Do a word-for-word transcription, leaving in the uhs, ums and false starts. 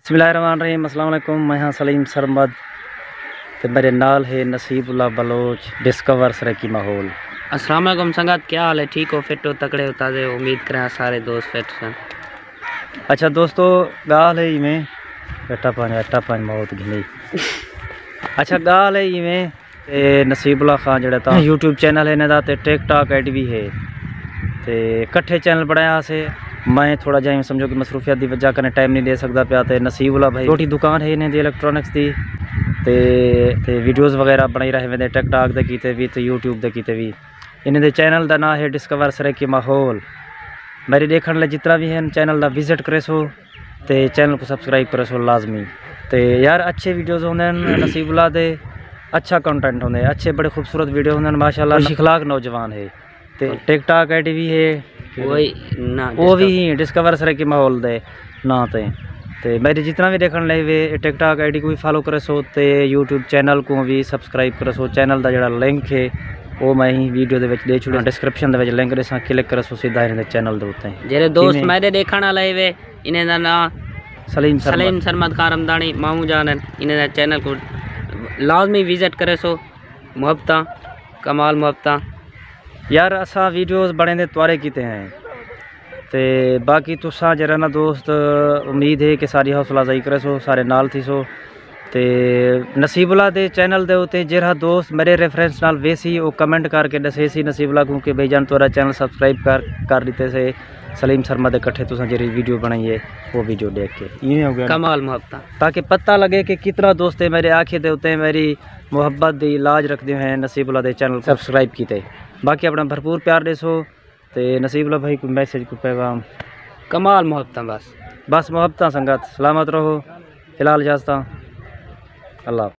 بسم اللہ الرحمن الرحیم۔ السلام علیکم، میں ہاں سلیم سرمد تے میرے نال ہے نصیب اللہ بلوچ، ڈسکور سرائیکی ماحول۔ السلام علیکم سنگت، کیا حال ہے؟ ٹھیک ہو، فٹ ہو، تکڑے ہو، تازے ہو؟ امید کراں سارے دوست فٹ سن۔ اچھا دوستو، ڳالھ ہے ایویں، ٹپاں ٹپاں موت گھنی۔ اچھا ڳالھ ہے ایویں، تے نصیب اللہ خان جڑا تاں یوٹیوب چینل ہے انہاں دا، تے ٹک ٹاک آئی ڈی وی ہے، تے کٹھے چینل بݨایا ہاسے۔ میں تھوڑا جہا ایویں سمجھو کہ مصروفیات دی وجہ کنے ٹائم نہیں ݙے سڳدا پیا، تے نصیب اللہ بھائی چھوٹی دکان ہے انہاں دی الیکٹرانکس دی، تے تے ویڈیوز وغیرہ بݨائی رہے ویندے ٹک ٹاک دے کیتے وی تے یوٹیوب دے کیتے وی۔ انہاں دے چینل دا ناں ہے ڈسکور سرائیکی ماحول۔ میرے ݙیکھݨ لے جتنا وی ہن، چینل دا وزٹ کریسو تے چینل کوں سبسکرائب کریسو لازمی۔ تے یار، اچھے ویڈیوز ہوندے ہن نصیب اللہ دے، اچھا کنٹینٹ ہوندے، اچھے بڑے خوبصورت ویڈیو ہوندے ہن ماشاءاللہ۔ خوش اخلاق نوجوان ہے تے ٹک ٹاک آئی ڈی وی ہے، وہی نہ او وی ڈسکور۔ ہی ڈسکور سرائیکی ماحول دے ناں تے۔ تے میرے جتنا وی ݙیکھݨ لے وے، ٹک ٹاک آئی ڈی کوں وی فالو کریسو تے یوٹیوب چینل کوں وی سبسکرائب کریسو۔ چینل دا جڑا لنک ہے، او میں ہی ویڈیو دے وچ ݙے چھوڑاں، ڈسکرپشن دے وچ لنک ݙیساں، کلک کریسو سیدھا انہاں دے چینل دے اُتے۔ جیڑھے دوست کیویں؟ میݙے ݙیکھݨ والے وے، انہاں دا ناں سلیم سرمد۔ سلیم سرمد کارمداݨی، ماموں جان ہن، انہاں دے چینل کوں لازمی وزٹ کریسو۔ محبتاں، کمال محبتاں۔ یار، اساں ویڈیوز بݨیندے تہاݙے کیتے ہیں۔ تے باقی تساں جیڑھا نا دوست، امید ہے کہ ساݙی حوصلہ افزائی کریسو، سارے نال تھیسو۔ تے نصیب اللہ دے چینل دے اُتے جیڑھا دوست میرے ریفرنس نال ویسی، او کمنٹ کر کے ݙسیسی نصیب اللہ کوں کہ بھائی جان، تہاݙا چینل سبسکرائب کر، کر ݙتے سے۔ سلیم سرمد دے کٹھے تساں جیڑھی ویڈیو بݨائی ہے، او ویڈیو ݙیکھ کے ایویں ہو ڳیا نا۔ کمال محبتاں۔ تاکہ پتہ لگے کہ کتنا دوست ہے میرے آکھے دے اُتے میری محبت دی لاج رکھدے ہوئے نصیب اللہ دے چینل سبسکرائب کیتے۔ باقی اپݨا بھرپور پیار ݙیسو۔ تے نصیب اللہ بھائی، کوئی میسج، کوئی پیغام؟ کمال محبتاں بس۔ بس محبتاں سنگت، سلامت رہو۔ فی الحال اجازتاں، اللہ حافظ۔